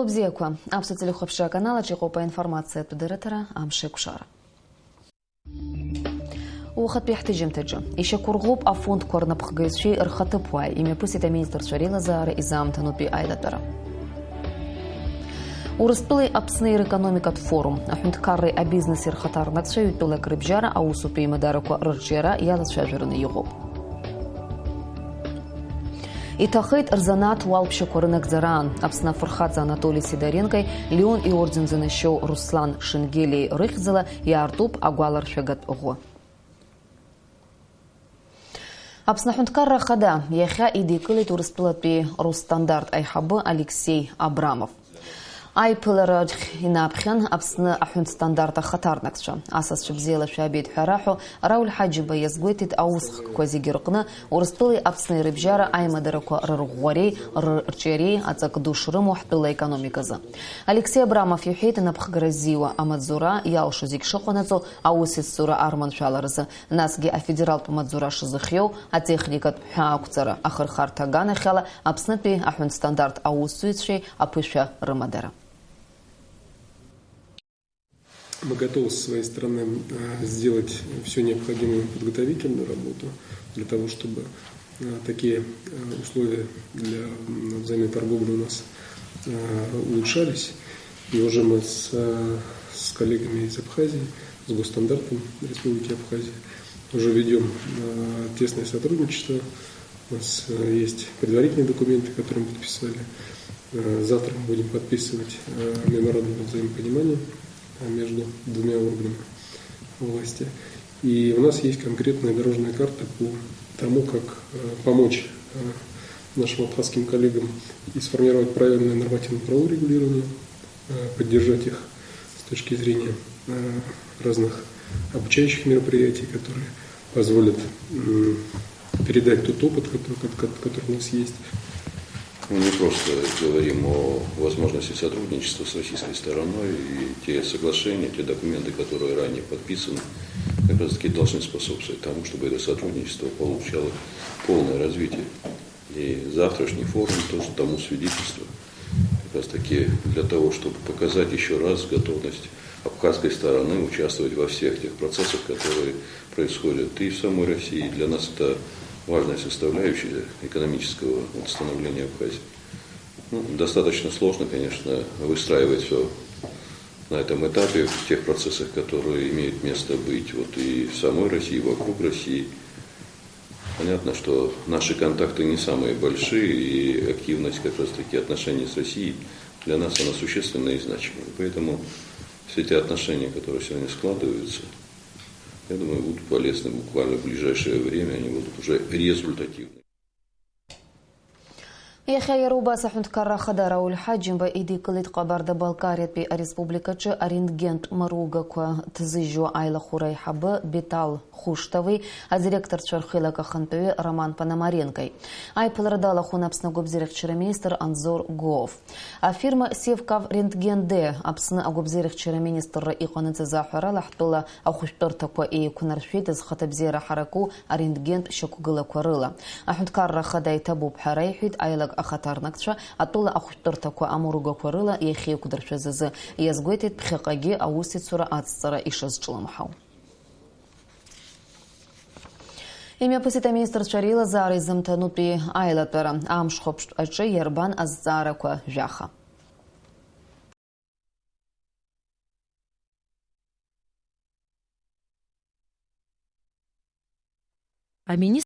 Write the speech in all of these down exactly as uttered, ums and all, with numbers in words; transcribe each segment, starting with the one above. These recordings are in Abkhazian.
Бзиақәа, аԥсуа телехәаԥшра аканалаҿ иҟоуп аинформациатә дырраҭара «Амш еиқәшара». Уахатәи ҳҭыжьымҭаҿы. Ишьақәырӷәӷәоуп афондқәа рнапхгаҩцәеи рхаҭыԥуааи, имҩаԥысит аминистрцәа реилазаара изаамҭанутәи аилатәара. Урыстәылеи Аԥсни рекономикатә форум. Аҳәынҭқарреи абизнеси рхаҭарнакцәа ҩтәылак рыбжьара аусутәи имадарақәа рырҿиара иалацәажәараны иҟоуп. Иҭахеит рзанааҭ уалԥшьақәа рынагӡараан. Аԥсны афырхаҵа Анатоли Сидоренкои Леон иорден занашьоу Руслан Шенгелиеи рыхьӡала иаартуп агәаларшәагатә ӷәы. Аԥсны аҳәынҭқарра ахада иахьа идикылеит Урыстәылатәи Русстандарт аиҳабы Алексеи Абрамов. Аиԥыларахь инаԥхьан Аԥсны аҳәынҭстандарт ахаҭарнакцәа. Асасцәа бзиала шәаабеит ҳәа раҳәо, Рауль Ҳаџьымба иазгәеиҭеит аусхкқәа зегьы рҟны Урыстәылеи Аԥсни рыбжьара аимадарақәа рырӷәӷәареи рырҿиареи аҵак ду шрымоу ҳтәыла економиказы. Алексеи Абрамов иҳәеит, анапхгара ззиуа амаҵзура иалшо зегь шыҟанаҵо аусеицура арманшәаларазы, насгьы афедералтә маҵзура шазыхиоу атехникатә ҳәаақәҵара ахырхарҭа аганахьала Аԥснытәи аҳәынҭстандарт аусзуҩцәеи аԥышәа рымадара. Мы готовы со своей стороны, э, сделать всю необходимую подготовительную работу для того, чтобы, э, такие, э, условия для, м, взаимной торговли у нас, э, улучшались. И уже мы с, э, с коллегами из Абхазии, с Госстандартом Республики Абхазия уже ведём, э, тесное сотрудничество. У нас, э, есть предварительные документы, которые мы подписали. Э, завтра мы будем подписывать, э, меморандум о взаимопонимании, э, между двумя органами власти. И у нас есть конкретная дорожная карта по тому, как, э, помочь, э, нашим абхазским коллегам и сформировать правильное нормативно-правовое регулирование, э, поддержать их с точки зрения, э, разных обучающих мероприятий, которые позволят, м, передать тот опыт, который, кот-, кот-, который у нас есть. Мы не просто говорим о возможности сотрудничества с российской стороной, и те соглашения, те документы, которые ранее подписаны, как раз таки должны способствовать тому, чтобы это сотрудничество получало полное развитие. И завтрашний форум тоже тому свидетельство. Как раз таки для того, чтобы показать ещё раз готовность абхазской стороны участвовать во всех тех процессах, которые происходят и в самой России. Для нас это важная составляющая экономического, вот, становления Абхазии. Ну, достаточно сложно, конечно, выстраивать всё на этом этапе, в тех процессах, которые имеют место быть, вот, и в самой России, и вокруг России. Понятно, что наши контакты не самые большие, и активность, как раз таки, отношений с Россией для нас, она существенная и значимая. Поэтому все те отношения, которые сегодня складываются, я думаю, будут полезны буквально в ближайшее время, они будут уже результативны. Иахьа иара убас аҳәынҭқарра ахада Рауль Ҳаџьымба идикылеит Ҟабарда-Балкариатәи ареспубликаҿы арентгентә маругақәа ҭзыжьуа аилахәыра аиҳабы Бетал Хуштовеи адиректорцәа рхеилак ахантәаҩы Роман Пономаренкои. Аиԥылара далахәын Аԥсны агәабзиарахьчара министр Анзор Гәыуов. Афирма Севкав Рентген Д Аԥсны агәабзиарахьчара аминистрра иҟанаҵаз аҳәарала, ҳтәыла ахәышәтәырҭақәа еиқәнаршәеит зхаҭабзиара ҳараку арентгентә шьақәгылақәа рыла. Аҳәынҭқарра ахада иҭабуп ҳәа реиҳәеит аилак ахаҭарнакцәа атәыла ахәышәтәырҭақәа аморугақәа рыла иахьеиқәдыршәаз азы, иазгәеиҭеит ԥхьаҟагьы аусеицура аҵҵара ишазҿлымҳау. Имҩаԥысит аминистрцәа реилазаара изымҭанутәи аилатәара. Амшхәаԥштә аҿы иарбан азҵаарақәа жәаха? Аминис-,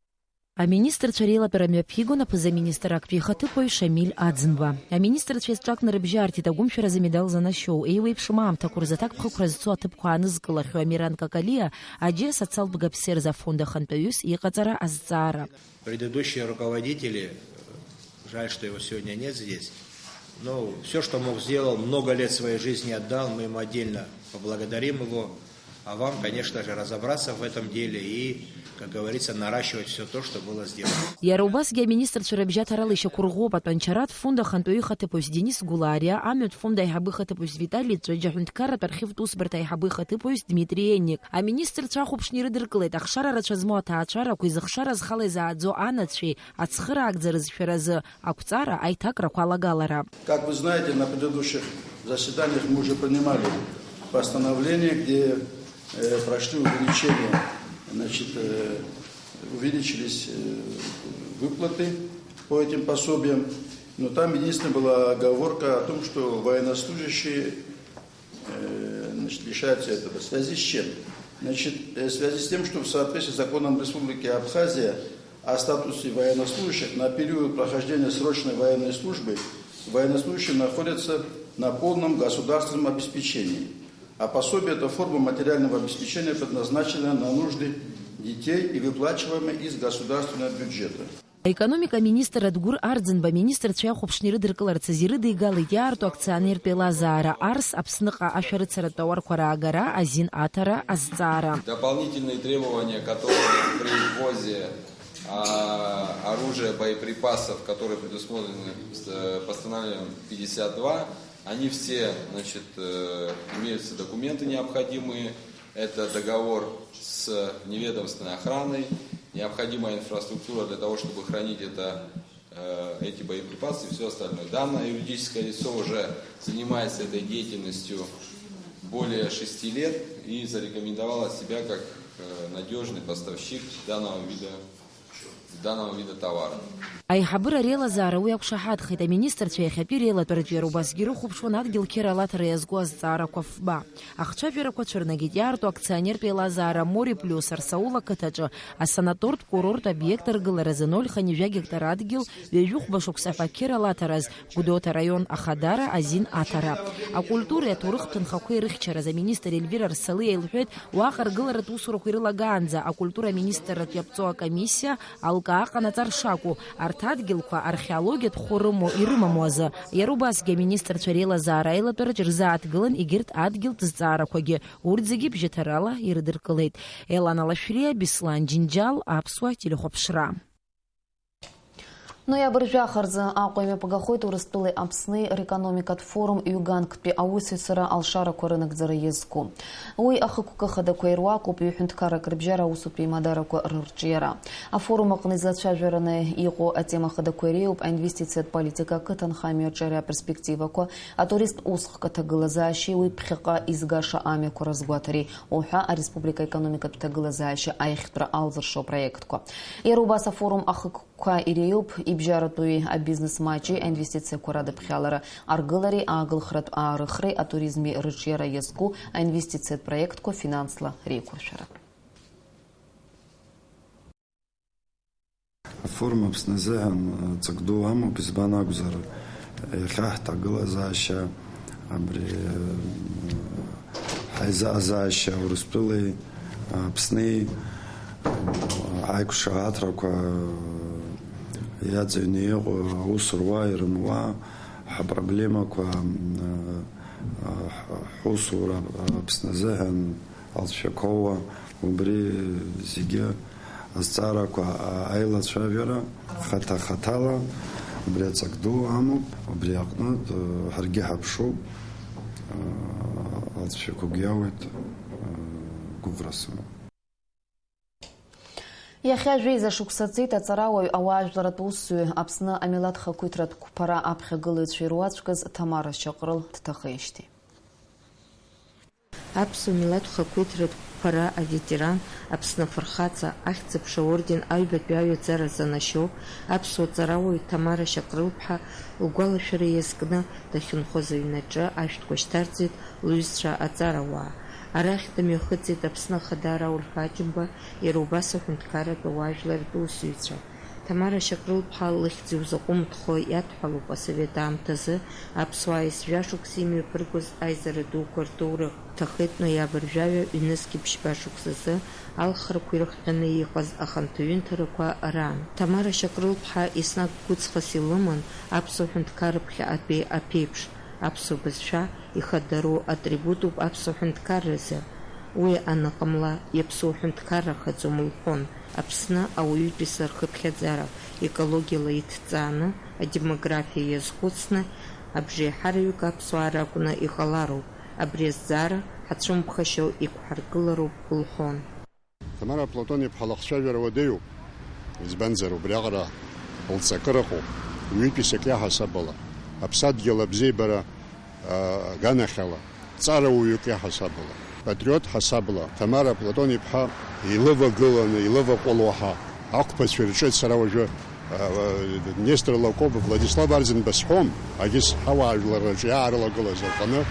аминистрцәа реилатәара мҩаԥигон аԥыза-министр актәи ихаҭыԥуаҩ Шамиль Аӡынба. Аминистрцәа еизҿакны рыбжьы аарҭеит агәымшәара замедал занашьоу, еиуеиԥшым аамҭақәа рзы аҭакԥхықәра зцо аҭыԥқәа аанызкылахьоу Амиран Какалиа, аџьа социалтә гаԥсеи рзы афонд ахантәаҩыс иҟаҵара азҵаара. Предыдущие руководители, жаль, что его сегодня нет здесь, но всё, что мог, сделал, много лет своей жизни отдал, мы ему отдельно поблагодарим его. А вам, конечно же, разобраться в этом деле и, как говорится, наращивать все то, что было сделано. Иара убасгьы аминистрцәа рыбжьаҭарала ишьақәырӷәӷәоуп атәанчаратә фонд ахантәаҩы ихаҭыԥуаҩс Денис Гәлариа, амҩатә фонд аиҳабы ихаҭыԥуаҩс Витали Ҵәыџь, аҳәынҭқарратә архивтә усбарҭа аиҳабы ихаҭыԥуаҩс Дмитри Енник. Аминистрцәа ахәаԥшны ирыдыркылеит ахшара рацәа змоу аҭаацәарақәеи зыхшара зхала изааӡо анацәеи ацхыраагӡа рызшәаразы ақәҵара аиҭакрақәа алагалара. Как вы знаете, на предыдущих заседаниях мы уже принимали постановление, где, э, прошли увеличения, значит, э, увеличились, э, выплаты по этим пособиям. Но там единственная была оговорка о том, что военнослужащие, э, значит, лишаются этого. В связи с чем? Значит, э, в связи с тем, что в соответствии с законом Республики Абхазия о статусе военнослужащих, на период прохождения срочной военной службы военнослужащие находятся на полном государственном обеспечении. А пособие — это форма материального обеспечения, предназначенная на нужды детей и выплачиваемая из государственного бюджета. Аекономика аминистр Адгәыр Арӡынба аминистрцәа иахәаԥшны ирыдыркыларц азы ирыдигалеит иаарту акционертә еилазаара Арс, Аԥсныҟа ашәарыцаратә тауарқәа раагара, азин аҭара, азҵаара. Дополнительные требования, которые при ввозе, а, оружия, боеприпасов, которые предусмотрены, э, постановлением пятьдесят два, они все, значит, э, имеются документы необходимые. Это договор с неведомственной охраной, необходимая инфраструктура для того, чтобы хранить это, э, эти боеприпасы и всё остальное. Данное юридическое лицо уже занимается этой деятельностью более шести лет и зарекомендовало себя как, э, надёжный поставщик данного вида, данного вида товара. Аиҳабыра реилазаара уи ақәшаҳаҭхеит. Аминистрцәа иахьатәи реилатәараҿы иара убасгьы ирыхәаԥшуан адгьыл қьырала аҭара иазку азҵаарақәа фба. Ахцәажәарақәа цәырнагеит иаарту акционертә еилазаара Мори Плюс Арсаул ақыҭаҿы асанатортә курорт обиект аргыларазы ноль хынҩажәа гектар адгьыл ҩажәи хәба шықәса ҳәа қьырала аҭараз Гәдоуҭа араион Ахадара азин аҭара. Акультуреи аҭоурыхтә ҭынхақәеи рыхьчараз аминистр Ельвира Арсалиа илҳәеит, уаҟа аргыларатә усурақәа ирылагаанӡа акультура аминистрратә иаԥҵоу акомиссиа алкаа ҟанаҵар шакәу, арҭ адгьылқәа археологиатә хәы рымоу, ирымаму азы. Иара убасгьы аминистрцәа реилазаара аилатәараҿ ирзааҭгылан егьырҭ адгьылтә зҵаарақәагьы, урҭ зегьы бжьаҭарала ирыдыркылеит. Елана Лашәриа, Беслан Џьынџьал, Аԥсуа телехәаԥшра. Ноиабр жәаха рзы Аҟәа имҩаԥгахоит Урыстәылеи Аԥсни рекономикатә форум ҩганктәи аусеицура алшарақәа рынагӡара иазку. Уи ахықәкы хадақәа ируакуп ҩ-ҳәынҭқаррак рыбжьара аусутә еимадарақәа рырҿиара. Афорум аҟны излацәажәараны иҟоу атема хадақәа иреиуоуп аинвестициатә политика, ақыҭанхамҩа аҿиареи аперспективақәа, атуристтә усхк аҭагылазаашьеи уи ԥхьаҟа изгаша амҩақәа рызгәаҭареи уҳәа ареспублика аекономикатә ҭагылазаашьа аиӷьтәра алзыршо апроектқәа. Иара убас афорум ахықәкқәа иреиуоуп ибжьаратәуи, абизнес маҷи, аинвестициақәа радыԥхьалара аргылареи ааглыхратә аарыхреи, атуризми рыҿиара иазку аинвестициатә проектқәа финансла реиқәыршәара. Афорум Аԥсны азыҳәан, э, ҵак ду амоуп, избан акәзар, иахьа ҳҭагылазаашьа, абри, э, ҳаизааӡаашьа Урыстәылеи, Аԥсни, э, аиқәшаҳаҭрақәа, э, иаҵаҩны иҟоу аус руа, ирымуа, ҳапроблемақәа, э, э, ҳусура Аԥсны азыҳәан алҵшәақәоуа, убри зегьы азҵаарақәа, а-, аилацәажәара хаҭа-хаҭала убри аҵак ду амоуп, убри аҟнытә, э, ҳаргьы ҳаԥшуп, э, алҵшәақәагьы иауеит, э, гәыӷра сымоуп. Иахьа жәеиза шықәса ҵит аҵарауаҩ, ауаажәларратә усзуҩы, Аԥсны амилаҭ хақәиҭратә қәԥара аԥхьагылаҩцәа ируаӡәкыз Ҭамара Шьаҟрыл дҭахеижьҭеи. Аԥсуа милаҭ хақәиҭратә қәԥара аветеран, Аԥсны афырхаҵа, Ахьӡ-аԥша аорден аҩбатәи аҩаӡара занашьоу, аԥсуа ҵарауаҩ Ҭамара Шьаҟрылԥҳа лгәалашәара иазкны дахьынхоз аҩнаҿы ашәҭқәа шьҭарҵеит лҩызцәа аҵарауаа. Арахь дымҩахыҵит Аԥсны Ахада Рауль Ҳаџьымба, иара убас аҳәынҭқарратә ауаажәларратә усзуҩцәа. Ҭамара Шьаҟрылԥҳа лыхьӡ иузаҟәымҭхо иадҳәалоуп асовет аамҭазы аԥсуаа есжәа шықәса имҩаԥыргоз аизара дуқәа рҭоурых. Ҭахеит ноиабр жәаҩа ҩнызқьи ԥшьба шықәсазы алхрақәа ирыхҟьаны иҟаз ахантәаҩы нҭарақәа раан. Ҭамара Шьаҟрылԥҳа еснагь гәыҵхас илыман аԥсуа ҳәынҭқарра ԥхьаҟатәи аԥеиԥш, аԥсуа бызшәа ихадароу атрибутуп аԥсуа ҳәынҭқарразы. Уи аныҟамла, иаԥсоу ҳәынҭқаррахаӡом лҳәон. Аԥсны ауаҩытәыҩса рхыԥхьаӡара, екологиала иҭҵааны, адемографиа иазхәыцны, абжеиҳараҩык аԥсуаа ракәны иҟалароуп. Абри азҵаара ҳацәымԥхашьо иқәҳаргылароуп лҳәон. Ҭамара Платон-иԥҳа лахцәажәара уадаҩуп, избанзар, убриаҟара лҵакыра ыҟоуп, ҩынтәи сак иаҳасабала, аԥсадгьыл абзиабара, а, аганахьала, ҵарауаҩык иаҳасабала. Патриот ҳасабла, Ҭамара Платон-иԥҳа илывагыланы, илываҟәылуа ҳа, ақәԥацәа ирҿы сара уажәы Нестор Лакоба, Владислав Арӡынба сҳәом, агьыс ҳауаажәларраҿы иаарылагылаз рҟны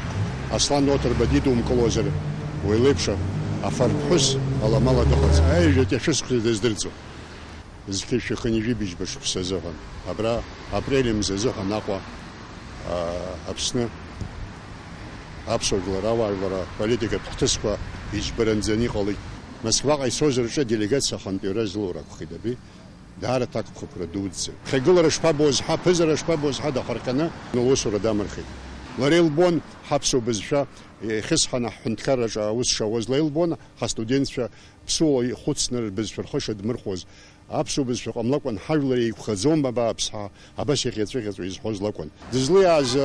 Аслан Оҭырба дидумкылозар, уи леиԥш афарԥҳәыс аламала дыҟаӡам. Аҩажәатәи ашәышықәса дыздырӡом. Зқьи шәи хынҩажәи быжьба шықәса азыҳәан, абра апрель мза азыҳәан Аҟәа, а, Аԥсны аԥсуа жәлар, ауаажәлар аполитикатә хҭысқәа иџьбаранӡаны иҟалеит. Москваҟа ицоз рҿы аделегациа ахантәаҩра злоур акәхеит, аби. Даара аҭакԥхықәра дуӡӡа. Хьагылара шԥабоз ҳәа, ԥызара шԥабоз ҳәа дахарҟьаны лусура дамырхит. Лара илбон ҳаԥсуа бызшәа ихьысҳаны ҳҳәынҭқарраҿы аус шауаз, лара илбон ҳастудентцәа ԥсуала ихәыцны рбызшәа рхы шадмырхәоз, аԥсуа бызшәа ҟамлакәан ҳажәлар еиқәхаӡом, абааԥс, ҳа абас иӷьаҵәыӷьаҵәуа изҳәоз лакәын. Дызлиааз, а,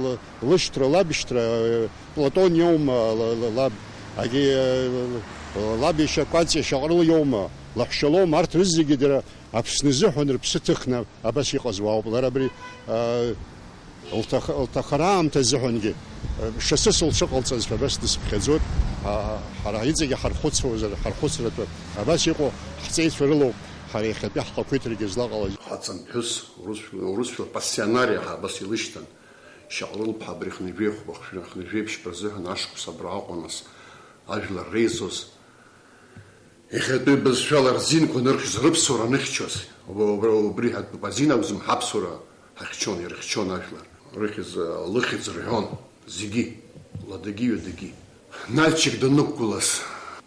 л-, лышьҭра, лабшьҭра, а, Платон иоума, ла-, ла-, лаб, агьи, а, лаб иашьа Кәаҵиа Шьаҟрыл иоума, лаҳәшьа лоума, арҭ рызегьы дара Аԥсны азыҳәан рыԥсы ҭыхны абас иҟаз уаауп. Лара абри, а, лҭах-, лҭахара аамҭа азыҳәангьы, а, шасыс лҽыҟалҵазшәа абас дысԥхьаӡоит. А, ҳара иҵегьы ҳархәыцуазар, ҳархәыцратәы абас иҟоу ҳҵеицәа рылоуп ҳара иахьатәи ҳхақәиҭрагьы злаҟалаз. Ҳаҵанԥҳәыс урысшәла, урысшәла пассионариа ҳәа абас илышьҭан. Шьаҟрылԥҳа абри хынҩажәи хәба, хынҩажәи ԥшьба рзыҳәан ашықәс абра Аҟәа нас ажәлар реизоз. Иахьатәи бызшәала рзинқәа нырхьыз, рыԥсуара аныхьчоз, уб-, уб-, убри ҳәатәуп, азин акәӡам, ҳаԥсуара ҳахьчон, ирыхьчон ажәлар. Рыхьӡ, лыхьӡ рҳәон зегьы, ладагьы ҩадагьы. Нальчик данықәгылаз,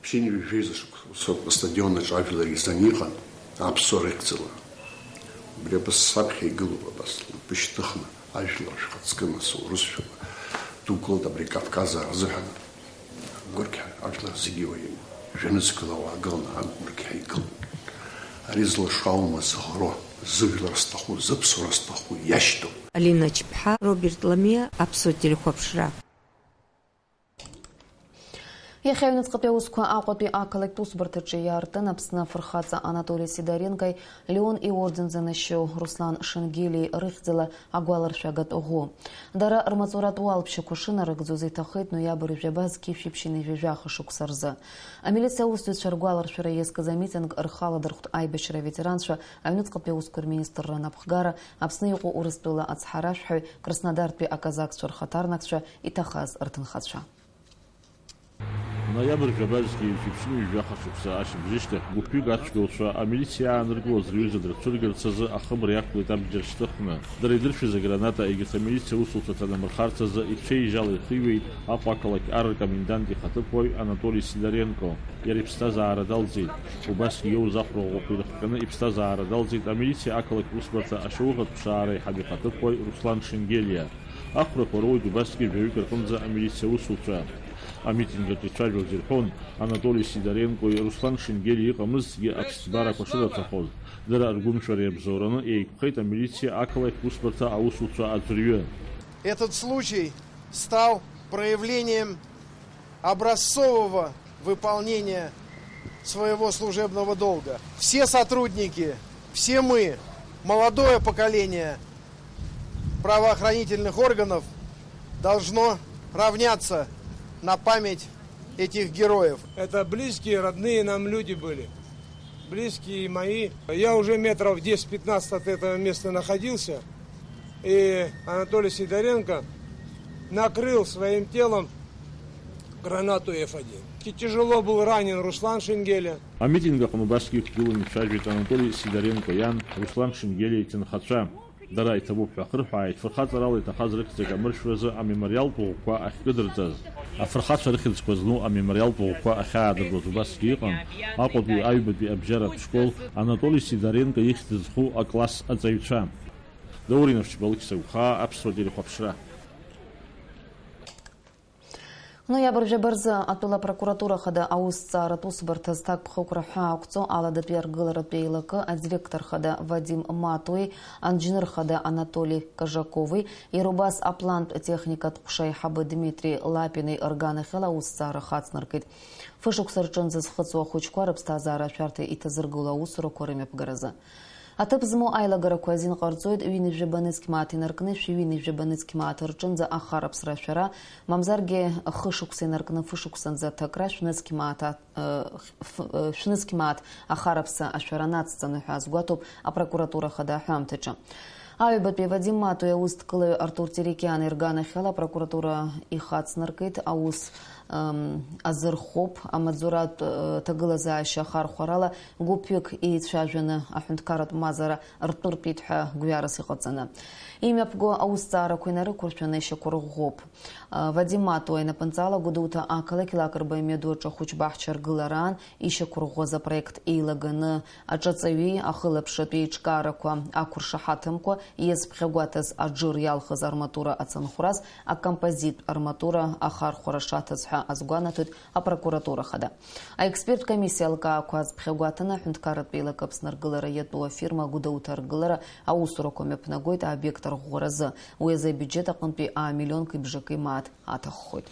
ԥшьынҩажәи жәеиза шықәса астадион аҿы ажәлар еизаны иҟан, аԥсуара рыхьӡала. Убри абас саԥхьа игылоуп, абас лтәы шьҭыхны, ажәлар шәхаҵкы, нас, урысшәала дықәгылт абри Кавказаа рзыҳәан. Гәырқьҳәа ажәлар зегьы уаҩы жәа-нызқьла уаагыланы агәырқьҳәа игылан. Ари зылшо аума зыӷроу, зыжәлар зҭаху, зыԥсуара зҭаху иашьҭоу. Алина Чԥҳа, Роберт Ламиа, Аԥсуа телехәаԥшра. Иахьа аҩныҵҟатәи аусқәа Аҟәатәи ақалақьтә усбарҭаҿы иаартын Аԥсны афырхаҵа Анатоли Сидоренкои Леон иорден занашьоу Руслан Шенгелиеи рыхьӡала агәаларшәагатә ӷәы. Дара рмаҵуратә уалԥшьақәа шынарыгӡоз иҭахеит ноиабр жәаба зқьи жәшәи ԥшьынҩажәи жәаба шықәса рзы. Амилициа аусзуҩцәа ргәаларшәара иазкыз амитинг рхы аладырхәт аибашьра аветеранцәа, аҩныҵҟатәи аусқәа рминистрра анапхгара, Аԥсны иҟоу Урыстәыла ацҳаражәҳәаҩ, Краснодартәи аказакцәа рхаҭарнакцәа, иҭахаз рҭынхацәа. Ноиабр жәаба зқьи жәшәи ԥшьынҩажәи жәаха шықәса ашьыбжьышьҭахь гәыԥҩык ацәгьоуцәа амилициа иааныркылаз рҩыза дрыцәыргарц азы ахыбра иақәлеит абџьар шьҭыхны. Дара идыршәыз аграната егьырҭ амилициа усуцәа ҭанамырхарц азы ицәеижьала ихиҩеит Аҟәа ақалақь ар ркомендант ихаҭыԥуаҩ Анатоли Сидоренко. Иара иԥсҭазаара далҵит. Убасгьы иоуз ахәра ӷәӷәақәа ирыхҟьаны иԥсҭазаара далҵит амилициа ақалақь усбарҭа ашьауӷатә ԥшаара аиҳаб ихаҭыԥуаҩ Руслан Шенгелиа. Ахәрақәа роуеит убасгьы жәаҩык рҟынӡа амилициа усуцәа. Амитинг аҿы ицәажәоз ирҳәон, Анатоли Сидоренкои Руслан Шенгелиеи ыҟамызҭгьы аԥсҭбарақәа шырацәахоз, дара ргәымшәара иабзоураны еиқәхеит амилициа ақалақь усбарҭа аусуцәа аӡәырҩы. Этот случай стал проявлением образцового выполнения своего служебного долга. Все сотрудники, все мы, молодое поколение правоохранительных органов, должно равняться на память этих героев. Это близкие, родные нам люди были. Близкие мои. Я уже метров десять-пятнадцать от этого места находился, и Анатолий Сидоренко накрыл своим телом гранату Ф один. Тяжело был ранен Руслан Шенгеля. Амитинг аҟны убасгьы иқәгыланы ицәажәеит Анатоли Сидоренко иан Руслан Шенгелиа иҭынхацәа. Дара иҭабуп ҳәа ахырҳәааит, фырхаҵарала иҭахаз рыхьӡ акы амыршәразы амемориалтә ӷәқәа ахькыдырҵаз. Афырхацәа рыхьӡқәа зну амемориалтә ӷәқәа ахьаадыртуаз убасгьы иҟан Аҟәатәи аҩбатәи абжьаратә школ Анатоли Сидоренко ихьӡ зху акласс аҵаҩцәа. Даур Инаԥшьба, Алықьса Гәхаа, Аԥсуа телехәаԥшра. Ноиабр жәаба рзы атәыла апрокуратура хада аусҭҵааратә усбарҭа зҭакԥхықәра ҳәаақәҵо аладатәи аргыларатә еилакы адиректор хада Вадим Матуи, анџьныр хада Анатоли Кажакови, иара убас аплантә техникатә ҟәша аиҳабы Дмитри Лапини рганахьала аусҭҵаара хацнаркит. Фышықәса рҿынӡа зхыҵуа ахәыҷқәа рыԥсҭазаара ашәарҭа иҭазыргыло аусурақәа рымҩаԥгаразы. Аҭыԥ змоу аилагарақәа азин ҟарҵоит ҩынҩажәаба нызқь мааҭ инаркны шәи ҩынҩажәаба нызқь мааҭ рҿынӡа ахараԥсра ашәара, мамзаргьы хышықәса инаркны фышықәсанӡа аҭакра шәнызқь мааҭ а-, э, ф-, э, шәнызқь мааҭ ахараԥса ашәара нацҵаны ҳәа азгәаҭоуп апрокуратура хада аҳәамҭаҿы. Аҩбатәи Вадим Матуи аус дкылаҩ Артур Терекиан ирганахьала апрокуратура ихацнаркит аус, ам, азырхоуп, амаҵуратә, э, ҭагылазаашьа ахархәарала гәыԥҩык еицәажәаны аҳәынҭқарратә мазара ртәыртәит ҳәа гәҩарас иҟаҵаны. Имҩаԥго аусҭҵаарақәа инарықәыршәаны ишьақәырӷәӷәоуп. Э, Вадим Матуа инапынҵала Гәдоуҭа ақалақь Лакрба имҩаду аҿы ахәыҷбаҳча аргылараан ишьақәырӷәӷәаз апроект еилаганы аҿаҵаҩи ахылаԥшратә еиҿкаарақәа ақәыршаҳаҭымкәа иазԥхьагәаҭаз аџыр иалхыз арматура ацынхәрас акомпозиттә арматура ахархәара шаҭаз ҳәа азгәанаҭоит апрокуратура хада. Аексперттә комиссиа алкаақәа азԥхьагәаҭаны аҳәынҭқарратә еилакы Аԥсны аргылара иатәу афирма Гәдоуҭа аргылара аусурақәа мҩаԥнагоит аобиект арӷәӷәаразы. Уи азы абиуџьет аҟынтәи аа миллионки бжаки мааҭ аҭаххоит.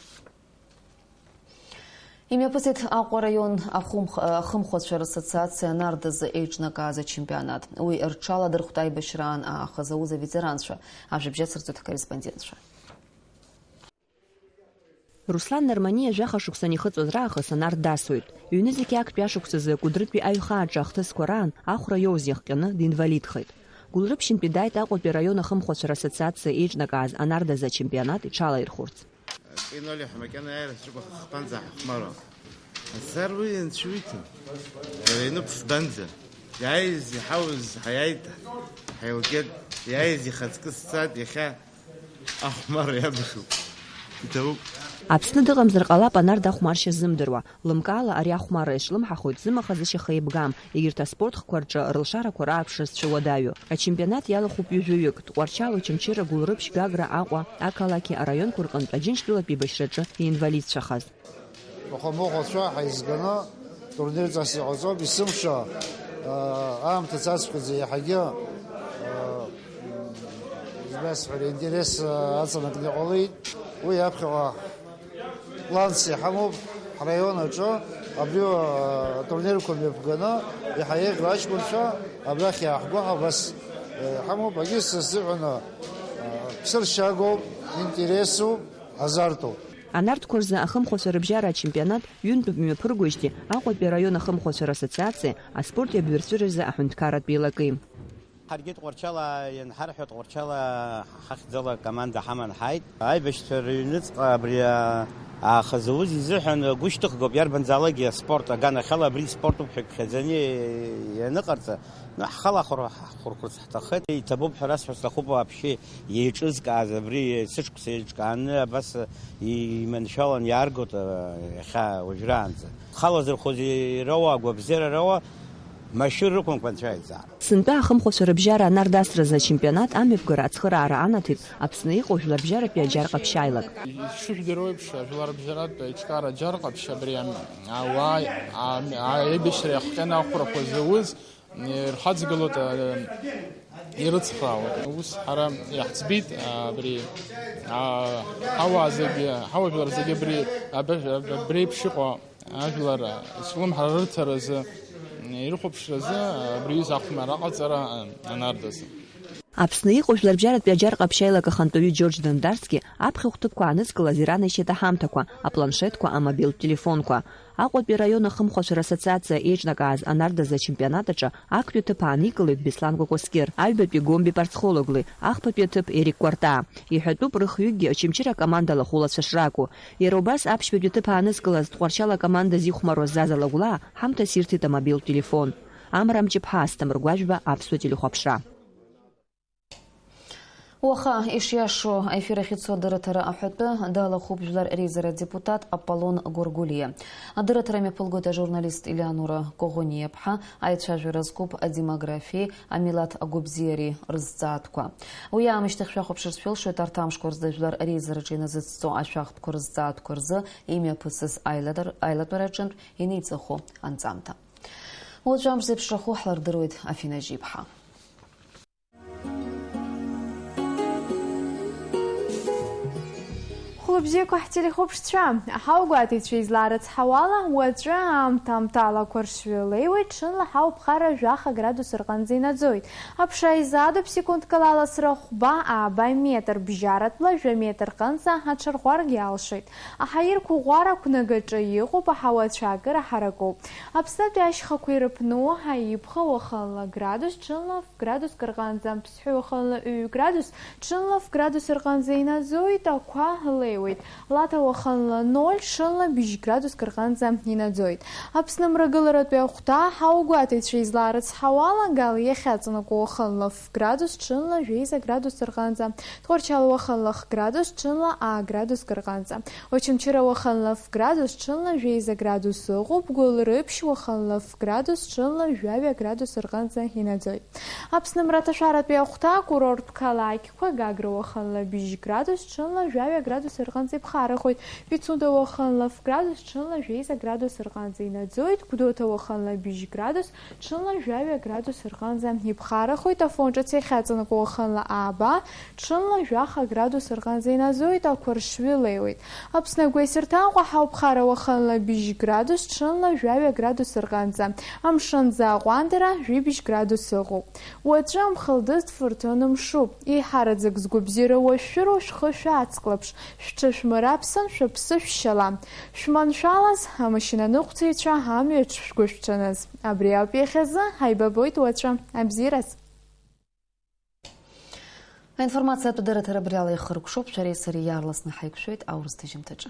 Имҩаԥысит Аҟәа араион ахәымх-, ахымхәацәа рассоциациа анардазы еиҿнакааз ачемпионат. Уи рҽаладырхәт аибашьраан аахыс ауз аветеранцәа, ажәабжь ацырҵоит ҳкорреспондентцәа. Руслан Нарманиа жәаха шықәсан ихыҵуаз раахыс анард дасуеит. Ҩнызқьи актәи ашықәсазы Кәыдрытәи аҩхааҿы ахҭысқәа раан ахәра иоуз иахҟьаны динвалидхеит. Гәылрыԥшьынтәи дааит Аҟәатәи араион ахымхәацәа рассоциациа еиҿнакааз анардазы ачемпионат иҽалаирхәырц. Акы иноль ҳәа макьана иааира сшыгәаха хԥанӡа ҳахәмаруа. Асар уи анцәа иҭан. Иара иануп фбанӡа. Иааиз иҳауз ҳаиааит, ҳаилгеит. Иааиз ихаҵкы сцааит, иахьа ахәмарра иабашоуп. Иҭабуп. Аԥсны дыҟамзар ҟалап анард ахәмаршьа ззымдыруа. Лымкаала ари ахәмарра ишлымҳахоит зымаха-зышьаха еибгам, егьырҭ аспорт хкқәа рҿы рылшарақәа рааԥшра зцәыуадаҩу. Ачемпионат иалахәуп ҩажәаҩык, Тҟәарчал, Очамчыра, Гәылрыԥшь, Гагра, Аҟәа, ақалақьи араионқәа рҟынтә Аџьынџьтәылатәи еибашьраҿы иинвалидцәахаз. Уаха мыхәацәа ҳаизганы турнирҵас иҟаҵоуп, есымша, аа, аамҭа цацԥхьаӡа иаҳагьы, аа, избасҳәара, интерес, аа, аҵанакны иҟалеит. Уи аԥхьаҟа планс иҳамоуп ҳраион аҿы абри, аа, атурнирқәа мҩаԥганы иаҳа еиӷьу аҷкәынцәа абрахь иааҳгәаҳа абас, э, иҳамоуп. Агьыс сзыҳәаны, аа, ԥсыршьагоуп, интересуп, азартуп. Анарҭқәа рзы ахымхәацәа рыбжьара ачемпионат ҩынтәуп мҩаԥыргоижьҭеи Аҟәатәи араион ахымхәацәа рассоциациеи аспорти абҩарҵәыреи рзы аҳәынҭқарратә еилакеи. Ҳаргьы Тҟәарчала ианҳарҳәо, Тҟәарчала ҳахьӡала акоманда ҳаман ҳааит. Аибашьцәа рыҩныҵҟа абри, а, аахазы аус изыҳәан гәышьҭыхгоуп, иарбанзаалакгьы аспорт аганахьала абри спортуп ҳәа иԥхьаӡаны ианыҟарҵа, ну, ҳхала ҳхәыр-, ҳхәырхәырц ҳҭаххеит. Иҭабуп ҳәа расҳәар сҭахуп, вообще еиҿызкааз абри сышықәса еиҿкааны абас иманшәалан иааргоит, а, иахьа уажәраанӡа. Халазырхәыз ироуа, агәабзиара роуа, машәыр рықәымкәа анцәа иаҵаара. Сынтәа ахымхәацәа рыбжьара анардасразы ачемпионат амҩаԥгара ацхыраара анаҭеит Аԥсны иҟоу жәларбжьаратәи аџьар ҟаԥшь аилак. Ишыжәдыруа еиԥш, ажәлар рыбжьаратә аиҿкаара аџьар ҟаԥшь абри ам-, ауаа, ам-, аибашьра иахҟьаны ахәрақәа зауз, ирхаҵгылоит, а, ирыцхраауеит. Ус ҳара иаҳӡбеит, а, абри, а, ҳауаа зегьы, ҳауаажәлар зегьы абри, аб-, аб-, абри еиԥш иҟоу ажәлар ицәлымҳара рырҭаразы, ирыхәаԥшразы абри аҩыза ахәмарра аҟаҵара анардаз. Аԥсны иҟоу жәларбжьаратәи аџьар ҟаԥшь аилак ахантәаҩы Џьорџь Дандарцгьы аԥхьахә ҭыԥқәа аанызкылаз иранашьеит аҳамҭақәа, апланшетқәа, амобилтә телефонқәа. Аҟәатәи араион ахымхәацәа рассоциациа еиҿнакааз анардаз ачемпионат аҿы актәи аҭыԥ ааникылеит Беслан Кәакәасқьыр, аҩбатәи Гомби Парцхологли, ахԥатәи аҭыԥ Ерик Кәартаа. Иҳәатәуп рыхҩыкгьы Очамчыра акоманда лахәылацәа шракәу. Иара убас аԥшьбатәи аҭыԥ аанызкылаз Тҟәарчал акоманда зихәмаруаз Заза Лагәлаа ҳамҭас ирҭеит амобилтә телефон. Амра Мҷыԥҳа, Асҭамыр Гәажәба, Аԥсуа телехәаԥшра. Уаха ишиашоу аефир ахь ицо адырраҭара аҳәатәы далахәуп жәлар реизара адепутат Аполлон Гәыргәлиа. Адырраҭара мҩаԥылгоит ажурналист Елеонора Коӷониа-ԥҳа, аицәажәара зкуп адемографиеи амилаҭ агәабзиареи рызҵаатәқәа. Уи аамышьҭахь шәахәаԥшырц шәылшоит арҭ амшқәа рзы жәлар реизараҿы иназыцҵо ашәахтәқәа рызҵаатәқәа рзы имҩаԥысыз аилатәар-, аилатәараҿынтә инеиҵыху анҵамҭа. Уаҵәы амш зеиԥшрахо ҳлырдыруеит, Афина Жьиԥҳа. Хәлыбзиақәа ҳтелехәаԥшцәа, аҳауагәаҭаҩцәа излаарыцҳауала, уаҵәы аамҭа амҭалақәа ршҩы леиуеит, ҽынла ҳауԥхара жәаха градус рҟынӡа инаӡоит. Аԥша изаатуп секундк ала аласра хәба, ааба метр, бжьаратәла жәа метр рҟынӡа аҽарӷәӷәаргьы алшоит. Аҳаирқәа ӷәӷәара ақәнагаҿы иҟоуп, аҳауа ацәаакыра ҳаракуп. Аԥснытәи ашьхақәа ирыԥну, аибӷа уахынла градус, ҽынла градуск рҟынӡа, Ԥсҳәы уахынла ҩ градус, ҽынла ф градус рҟынӡа инаӡоит, ақәа леиуеит. Лаҭа уахынла ноль, ҽынла быжь градуск рҟынӡа инаӡоит. Аԥсны мрагыларатәи ахәҭа, аҳауагәаҭаҩцәа излаарыцҳауала, Гал иахьаҵанакуа уахынла ф градус, ҽынла жәеиза градус рҟынӡа, Тҟәарчал уахынла х градус, ҽынла а градуск рҟынӡа. Очамчыра уахынла ф градус, ҽынла жәеиза градус ыҟоуп, Гәылрыԥшь уахынла ф градус, ҽынла жәаҩа градус рҟынӡа инаӡоит. Аԥсны мраҭашәаратәи ахәҭа, акурорттә қалақьқәа, Гагра уахынла быжь градус, ҽынла жәаҩа градус рҟынӡа иԥхарахоит, Пицунда уахынла ф градус, ҽынла жәеиза градус рҟынӡа инаӡоит, Гәдоуҭа уахынла быжь градус, ҽынла жәаҩа градус рҟынӡа иԥхарахоит, Афон ҿыц иахьаҵанакуа уахынла ааба, ҽынла жәаха градус рҟынӡа инаӡоит, ақәа ршҩы леиуеит. Аԥсны агәеисырҭа Аҟәа ҳауԥхара уахынла быжь градус, ҽынла жәаҩа градус рҟынӡа, амшын аӡы аҟәандара жәибжь градус ыҟоуп. Уаҵәы амхылдыз фырҭын мшуп, еиҳараӡак згәабзиара уашәшәыроу шәхы шәаацклаԥш, шәҽышәмыраԥсан, шәыԥсы шәшьала. Шәманшәалаз, амашьынаныҟәцаҩцәа, амҩаҿ шәгәышәҽаныз. Абри ауп иахьазы, ҳаибабоит уаҵәы. Абзиараз! Аинформациатә дырраҭара абри ала ихыркәшоуп, шәареи сареи иаарласны ҳаиқәшәоит аурыс ҭыжьымҭаҿы.